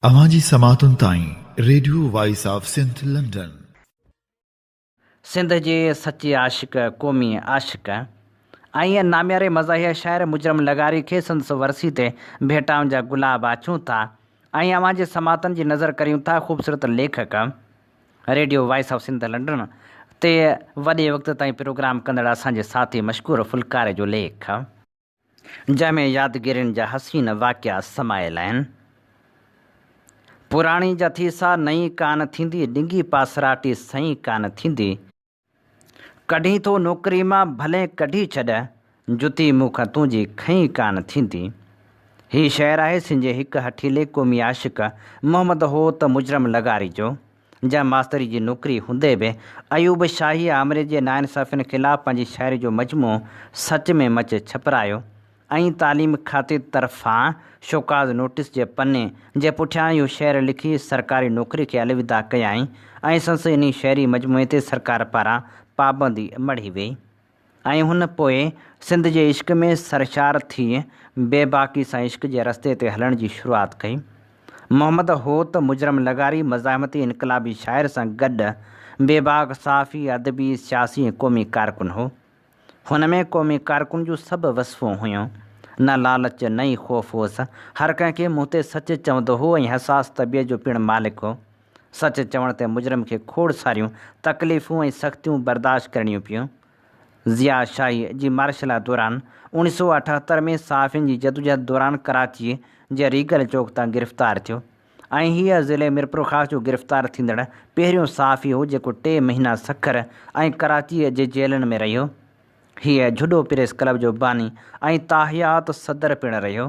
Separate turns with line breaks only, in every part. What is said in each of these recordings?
اوهان جي سماعتن تائين radio voice of Sindh London.
Sindh جي سچي عاشق، قومي عاشق ۽ نامياري مزاحيه شاعر مجرم لغاري کي سندس ورسي تي ڀيٽائن جا گلاب آڇيون ٿا ۽ اوهان جي سماعتن جي نظر ڪريون ٿا خوبصورت ليکڪ radio voice of Sindh London تي وڏي وقت تائين پروگرام ڪندڙ اسان جي ساٿي مشڪور ڦلڪاري جو ليک. جنهن ۾ يادگيرين جا حسين واقعا سمايل آهن. پراڻي جا ٿي سا نئين ڪانه ٿيندي، ڏنگي پاسراٽي سئين ڪانه ٿيندي. ڪڍين ٿو نوڪري مان ڀلين ڪڍي ڇڏ، جتي مون کان تنهنجي کنئي ڪانه ٿيندي. هي شعر آهي سنڌ جي هڪ هٺيلي قومي عاشق محمد هوت مجرم لغاري جو، جنهن ماستري جي نوڪري هوندي به ايوب شاهي آمريت جي ناانصافين خلاف پنهنجي شاعري جو مجموعو سچ ۾ مچ ڇپرايو. ۽ تعليم کاتي طرفان شوڪاز نوٽيس جي پني جي پٺيان اهو شعر لکي سرڪاري نوڪري کي الوداع ڪيائين ۽ سندس انهي شعري مجموعي تي سرڪار پاران پابندي مڙهي ويئي ۽ هن پوء سنڌ جي عشق ۾ سرشار ٿي بيباڪي سان عشق جي رستي تي هلڻ جي شروعات ڪئي. محمد هوت مجرم لغاري مزاحمتي انقلابي شاعر سان گڏ بيباڪ صحافي، ادبي، سياسي ۽ قومي ڪارڪن هو. هن ۾ قومي ڪارڪن جون سڀ وصفون هيون. نه لالچ نه ئي خوف هوس. هر ڪنهن کي منهن تي سچ چوندو هو ۽ حساس طبيعت جو پڻ مالڪ هو. سچ چوڻ تي مجرم کي کوڙ ساريون تڪليفون ۽ سختيون برداشت ڪرڻيون پيون. ضياء شاهي جي مارشلا دوران 1978 ۾ صحافين جي جدوجهد دوران ڪراچيء جي ريگل چوڪ تان گرفتار ٿيو. ۽ هيء ضلعي ميرپورخاص جو گرفتار ٿيندڙ پهريون صحافي هو جيڪو ٽي مهينا سکر ۽ ڪراچيء جي جيلن ۾ رهيو. هيء جهڏو پريس ڪلب جو باني ۽ تاحيات صدر پڻ رهيو.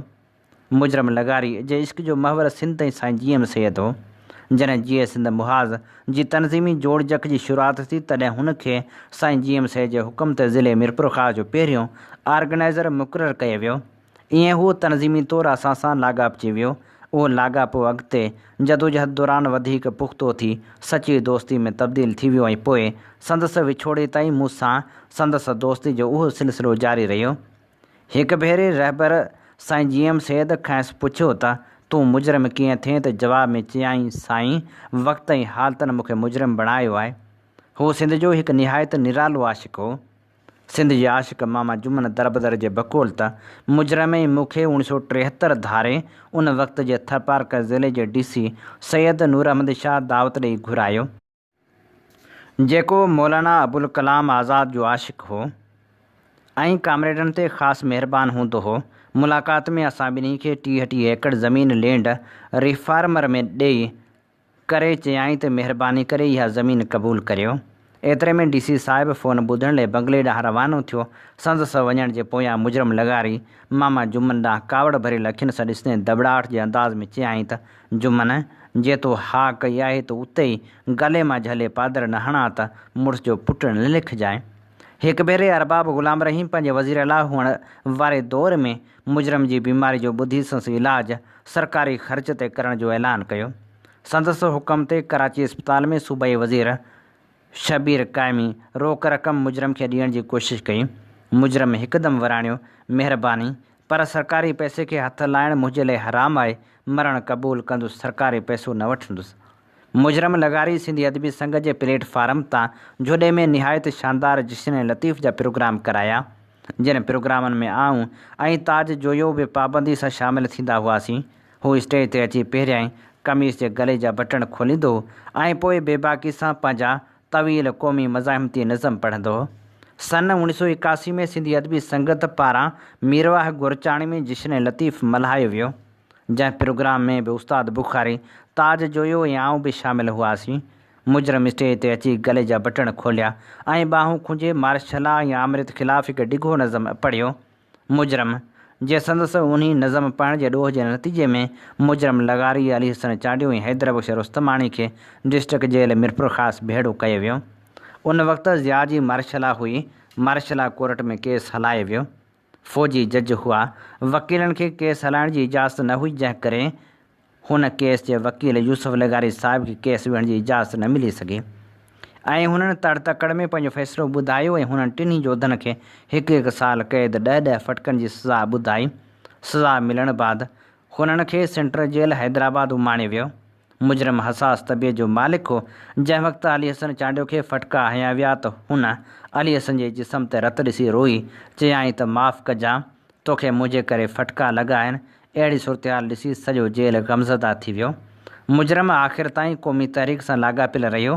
مجرم لغاري جي عشق جو محور سنڌ ۽ سائين جي ايم سيد هو. جڏهن جيئي سنڌ محاذ جي تنظيمي جوڙجڪ جي شروعات ٿي تڏهن هن کي سائين جي ايم سيد جي حڪم تي ضلعي ميرپورخاص جو پهريون آرگنائيزر مقرر ڪيو ويو. ائين هو تنظيمي طور اسان سان لاڳاپجي ويو. اهو لاڳاپو اڳتي جدوجهد دوران وڌيڪ پختو ٿي سچي دوستي ۾ تبديل ٿي ويو ۽ پوء سندس وڇوڙي تائين مون سان سندس دوستي جو اهو سلسلو جاري رهيو. هڪ ڀيري رهبر سائين جي ايم سيد کانئس پڇيو ته تون مجرم ڪيئن ٿئين ته جواب ۾ چيائين سائين وقت ۽ حالتن مون کي مجرم بڻايو آهي. هو سنڌ جو هڪ نهايت نرالو عاشق هو. سنڌ جي عاشق ماما جمن دربدر جي بقول ته مجرم ئي مون کي اوڻيھ سو 73 ڌاري ان وقت جي ٿرپارڪر ضلعي جي ڊي سي سيد نور احمد شاهه دعوت ڏئي گهرايو، جيڪو مولانا ابوالڪلام آزاد جو عاشق هو ۽ ڪامريڊن تي خاص مهربان هوندو هو. ملاقات ۾ اسان ٻنهي کي 30 ٽيهه ايڪڙ زمين لينڊ ريفارمر ۾ ڏئي ڪري چيائين ته مهرباني ڪري اها زمين قبول ڪريو. ايتري ۾ ڊي سي صاحب فون ٻڌڻ لئي بنگلي ڏانهن روانو ٿيو. سندس وڃڻ جي پويان مجرم لغاري ماما جمن ڏانهن ڪاوڙ ڀريل اکين سان ڏسندي دٻڙاهٽ جي انداز ۾ چيائين ته جمن، جي تو ها ڪئي آهي ته اتي ئي گلي مان جهلي پادر نه هڻان ته مڙس جو پٽ نه لکجانء. هڪ ڀيري ارباب غلام رحيم پنهنجي وزيراعليٰ هئڻ واري دور ۾ مجرم جي بيماري جو ٻڌي سندس علاج سرڪاري خرچ تي ڪرڻ جو اعلان ڪيو. سندس حڪم تي ڪراچي اسپتال ۾ صوبائي وزير شبير قائمي روڪ رقم مجرم کي ڏيڻ جي ڪوشش ڪئي. مجرم هڪدم وراڻيو، مهرباني، پر سرڪاري پئسي کي هٿ لائڻ منهنجي لاء حرام آهي، مرڻ قبول ڪندس سرڪاري پئسو نه وٺندس. مجرم لغاري سنڌي ادبي سنگت جي پليٽ فارم تان جهڏي ۾ نهايت شاندار جشن لطيف جا پروگرام ڪرايا، جن پروگرامن ۾ آئون ۽ تاج جويو به پابندي سان شامل ٿيندا هئاسين. هو اسٽيج تي اچي پهريائين قميص جي گلي جا بٽڻ کوليندو هو ۽ پوء بيباڪي سان پنهنجا طويل قومي مزاحمتي نظم پڙهندو هو. سن 1981 ۾ سنڌي ادبي سنگت پاران ميرواهه گورچاڻي ۾ جشن لطيف ملهايو ويو. جنهن پروگرام ۾ به استاد بخاري، تاج جويو ۽ آئون به شامل هئاسين. مجرم اسٽيج تي اچي گلي جا بٽڻ کوليا ۽ ٻانهون کنجي مارشلا ۽ آمريت خلاف هڪ ڊگهو نظم پڙهيو. مجرم جي سندس انهي نظم پڙهڻ جي ڏوهه جي نتيجي ۾ مجرم لغاري، علي حسن چانڊيو ۽ حيدر بخش رستماڻي کي ڊسٽرڪٽ جيل ميرپورخاص ڀيڙو ڪيو ويو. ان وقت ضياء جي مارشلا هئي، مارشلا ڪورٽ ۾ ڪيس هلايو ويو. فوجي جج هئا. وڪيلن کي ڪيس هلائڻ جي اجازت نه هئي جنهن ڪري هن ڪيس جي وڪيل يوسف لغاري صاحب کي ڪيس وڙهڻ جي اجازت نه ملي سگهي ۽ هنن تڙ تڪڙ ۾ پنهنجو فيصلو ٻڌايو ۽ هنن ٽنهي جوڌن کي هڪ هڪ سال قيد ڏهه ڏهه ڦٽڪن جي سزا ٻڌائي. سزا ملڻ بعد. هنن کي سينٽرل جيل حيدرآباد اماڻيو ويو. مجرم حساس طبيعت جو مالڪ هو. جنهن وقت علي حسن چانڊيو کي ڦٽڪا هنيا ويا ته هن علي حسن جي جسم تي رت ڏسي روئي چيائين ته معاف ڪجان، توکي منهنجي ڪري ڦٽڪا لڳا آهن. اهڙي صورتحال ڏسي سڄو جيل غمزده ٿي ويو. مجرم آخر تائين قومي تحريڪ سان لاڳاپيل رهيو.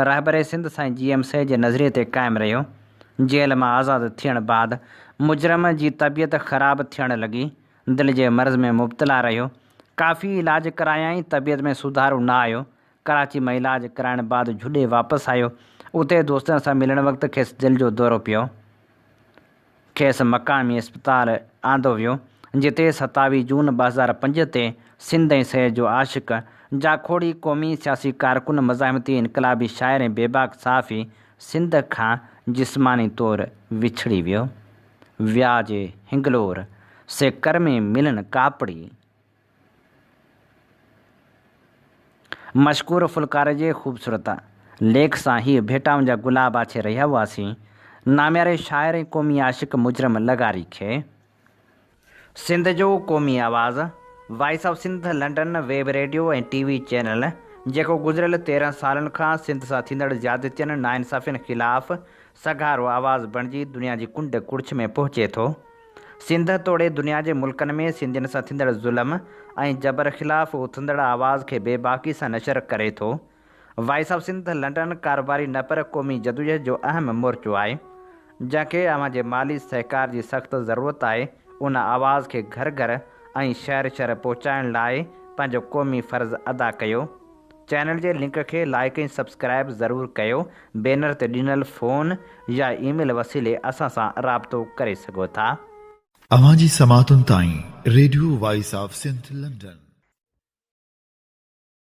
رهبر سنڌ سائين جي ايم سيد جي نظريي تي قائم رهيو. جيل مان آزاد ٿيڻ بعد مجرم جي طبيعت خراب ٿيڻ لڳي. دل جي مرض ۾ مبتلا رهيو. ڪافي علاج ڪرايائين، طبيعت ۾ سڌارو نه آيو. ڪراچي مان علاج ڪرائڻ بعد جهڏي واپس آيو. اتي دوستن سان ملڻ وقت کيس دل جو دورو پيو. کيس مقامي اسپتال آندو ويو، جتي 27 جون 2005 تي سنڌ ۽ سيد جو عاشق، جاکوڙي قومي سياسي ڪارڪن، مزاحمتي انقلابي شاعر ۽ بيباڪ صحافي سنڌ کان جسماني طور وڇڙي ويو. ويا جي هنگلور، سي ڪرمي ملن ڪاپڙي. مشڪور ڦلڪار جي خوبصورت ليک سان هيء ڀيٽائن جا گلاب آڇي رهيا هئاسين، نامياري شاعر ۽ قومي عاشق مجرم لغاري کي. سنڌ جو قومي آواز، voice of Sindh London web radio ۽ T V channel, جيڪو گذريل 13 سالن کان سنڌ سان ٿيندڙ زيادتين، ناانصافين خلاف سگهارو آواز بڻجي دنيا جي ڪنڊ ڪڙڇ ۾ پهچي ٿو. سنڌ توڙي دنيا جي ملڪن ۾ سنڌين سان ٿيندڙ ظلم ۽ جبر خلاف اٿندڙ آواز کي بيباڪي سان نشر ڪري ٿو. وائس آف سنڌ لنڊن ڪاروباري نه پر قومي جدوجهد جو اهم مورچو آهي، جنهن کي اوهان جي مالي سهڪار جي سخت ضرورت آهي، ان آواز کي گهر گهر ۽ شهر شهر پهچائڻ لاء پنهنجو قومي فرض ادا ڪيو. چينل جي لنڪ کي لائيڪ ۽ سبسڪرائيب ضرور ڪيو، بينر تي ڏنل فون يا اي ميل وسيلي اسان سان رابطو ڪري سگهو ٿا.
اوهان جي سماعتن تائين radio voice of Sindh London.